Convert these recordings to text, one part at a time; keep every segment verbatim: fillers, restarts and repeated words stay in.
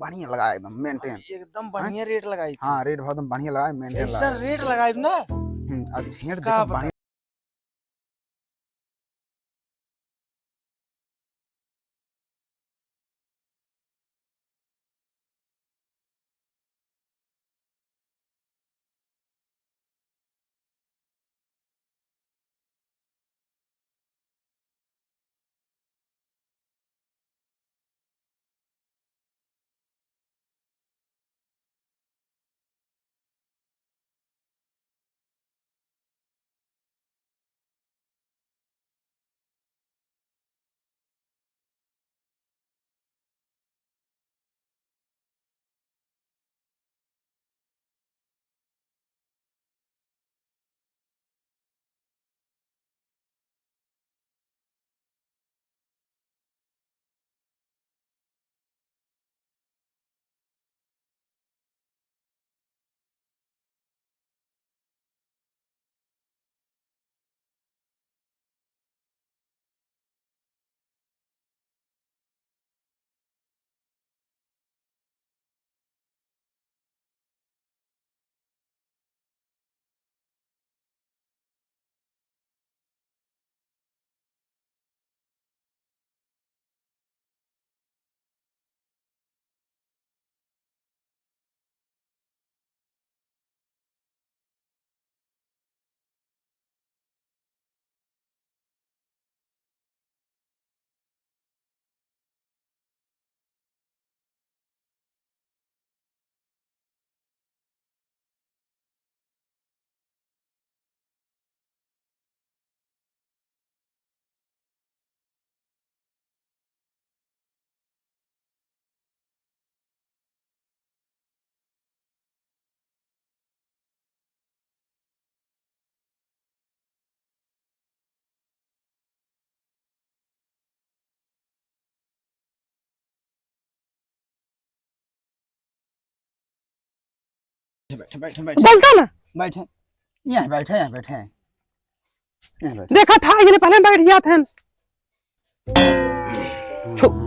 बढ़िया लगाए एकदम maintain। एकदम बढ़िया rate लगाई थी। हाँ, rate भाव एकदम बढ़िया लगाए, maintain ऐसा लगाए। Rate लगाई ना। हम्म, आ छेड़ का देखो बता- बढ़िया। बैठे, बैठे, बैठे। बोलता ना। बैठे। यहाँ बैठे, यहाँ बैठे। यहाँ बैठे। देखा था, ये पहले बैठ गया था। छु-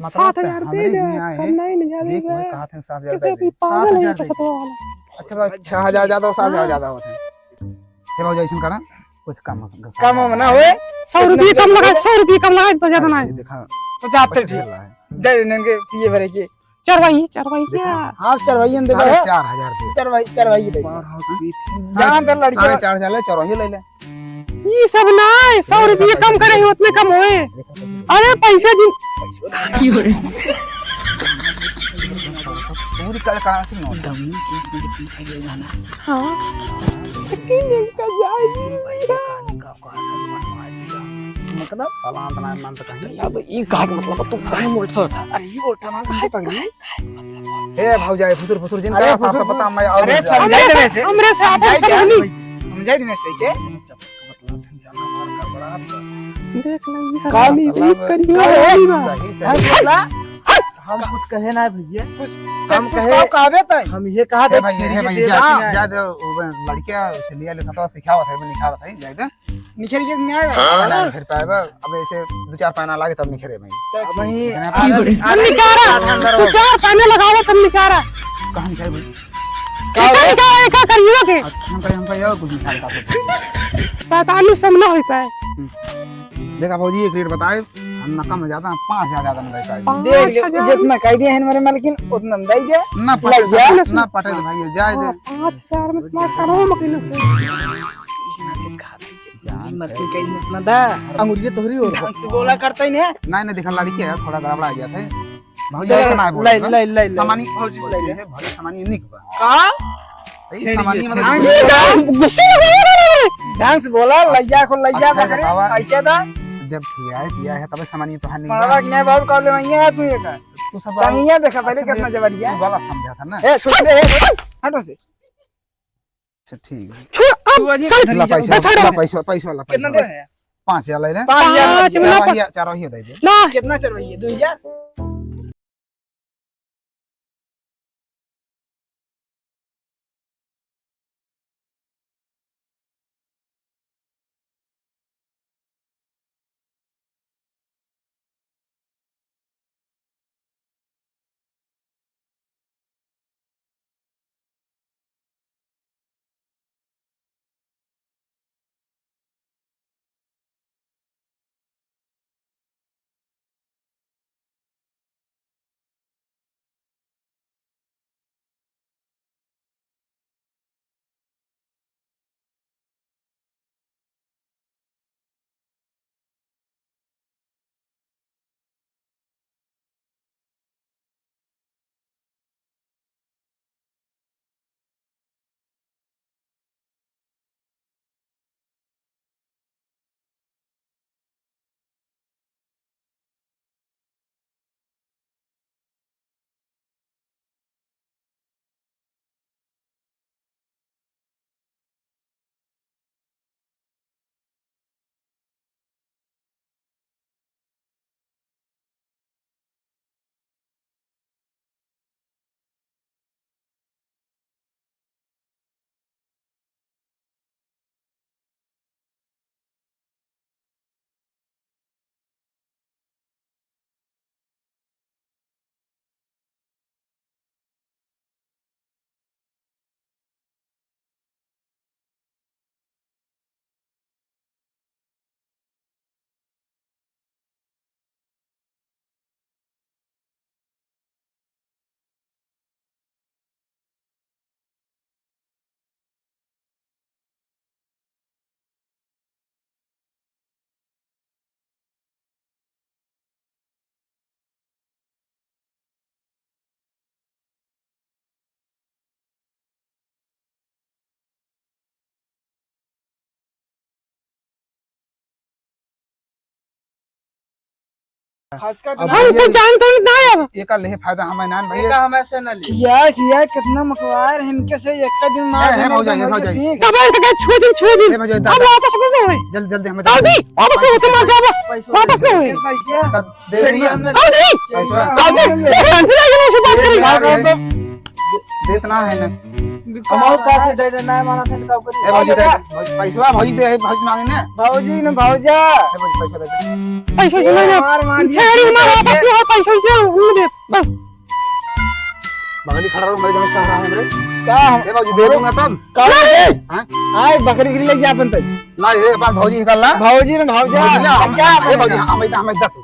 मतलब सात हजार दे हमरे दे, हियाँ आए, कम नहीं, नहीं देख, दे। वही कहा थे, सात हजार दे दे। पागल है ये तो सतवा वाला। अच्छा भाई, छह हजार ज्यादा हो, सात हजार ज्यादा होते हैं। हे भाई, ऐसन करा, कुछ कम हो, कम हो ना होए। सौ रुपये कम लगा, सौ रुपये कम लगा, तो ज्यादा ना है। देखा, तो जाते कुछ ढेर रहा है। दे देंगे पिए भरे के। चरवाही, चरवाही देखा? क्या? हाँ, चरवाही हम देबे। साढ़े चार हजार दे। चरवाही, चरवाही दे। हाँ, जान दे लड़की। साढ़े चार हजार ले, चरवाही ले ले। ई सब ना, सौ रुपया कम करे, उतने कम होए। देखा, देखा। अरे, पैसा जिन पूरी कड़कड़ासी नोट। हाँ। लेकिन इनका जाएगी। मतलब? फलाना, फलाना, मन तो कहीं। अब ई कहा के मतलब, तू काहे मोट सा होता? अरे, ई बोलता ना, समझे पगली? ए, भौजाई, फुसुर, फुसुर, जिन अरे, करा, साफ फुसुर, साफ बता, मैं और अरे, जा। समझाई देवे से। हमरे से आप समझाई समझ ली। समझाई देवे से के? देख ले, ई का हरामी, मतलब, ई करियो, का हरामी बा। सही, सही। हट, हट, हट। हम कुछ कहे ना भैया। कुछ, हम कुछ कहे, का कहबे तई? हम ये कहा हे दे, भैया, हे भैया, जा, जा दे, वो लड़किया से लिया ले, सतवा सिखावत है, निखारत है, जा दे। निखर के नहीं आएगा। हाँ, ना निखर पाएगा। अब ऐसे दो चार पाना लागे तब निखरे भाई। चल, अब वहीं ठीक है। आधा, हम आधा, निकारा। आधा अंदर दो चार पाना लगावा तब निकारा। कहाँ निखरे भाई? एका निकारा, एका करियो के। अच्छा, हम कहे, हम कहे, और कुछ निकाल का। पैंतालीस सौ में ना हो पाए। हम्म। देखा भौजी, एक रेट बताए, हम नका में ज्यादा, पाँच हजार ज्यादा में दे पाए। पाँच हजार? देख, जितना कह दिया है हमारे मालकिन, उतना में दे दे। ना पटे ले जा। ना पटे भाई, जाए दे। हाँ, पाँच हजार में तुम्हारा करो मत लो। जान मरती कहीं इतना दा, अंगुरिया तोहरी हो। ढंग से बोला करता ही नहीं। नहीं, नहीं, देखा, लड़की है, थोड़ा गड़बड़ा गया था। भौजी चल, लेके ना बोले, ले, ले, ले, ले। सामानी भौजी ले ले। है, भौजी सामानी निक बा। का? ए, सामानी मतलब ढंग से बोला। गुस्से में बोला ना रे। ढंग से बोला, लइया को लइया अच्छा, बकरे, बतावा। ऐसे दा। जब खिया है, पिया है, तबे सामानी तो हानि पढ़वा बा। कि नहीं बाबू, कर ले, वहीं है तू ये का। तू सब कहीं ये देखा, पहले अच्छा, कितना भैया, जबरिया। तू गलत समझा था ना। ए, छोड़ दे, ए, हट से। अच्छा, ठीक है। छोड़, अब तू अजी चल, ला पैसा, पैसा ला पैसा, पैसा ला कितना पैसा। दे है? पाँच हजार ले ले। पाँच हजार पाँच चार लाख। चरवाहिया, चरवाहिया दे दे। ना। कितना चरवाहिया? दो हजार? आज का अब दिन हम ये कुछ जानते ही ना है। एका लेहे फायदा हमें नान भैया। एका हमें से ना ले। किया, किया, कितना मकवार है इनके से, एक का दिन मार है, है देने भौजाई, एकदम है भौजाई। सीख। तब एक के छुए दिन, छुए दिन। है भौजाई, हम दादा। वापस नहीं होए। जल्दी, जल्दी हमें दादी, वापस नहीं होते, मर जाओ बस। पैसों वापस नहीं होए। पैसे। तब दे दे ना। दादी, पैसा। दादी, ये घंटी लगे ना, उसे बात करें। यार, ये दे-, देतना है ना। कमाओ का से दे दे, ना माना थे, का करी? ए, भौजी दे दे, भौजी, पैसवा भौजी दे, भौजी मांगे ना। भौजी न भौजा। ए, भौजी, पैसा दे दे। पैसा ए, जमा ना। हमार मान छेड़ी हमार वापस नहीं हो, पैसा उसे हम दे, बस। बगली खड़ा रहो, मेरे जमीन सह रहा है मेरे। का हम ए, भौजी, दे दूंगा तब। का रे? हाँ? आए, बकरी गिरी ले जा अपन तक। ना, ये अपन भौजी निकाल ला। भौजी न भौजा। भौजी ना, हम, क्या ए, भौजी, बनेगा? हम, हम, हम, हम,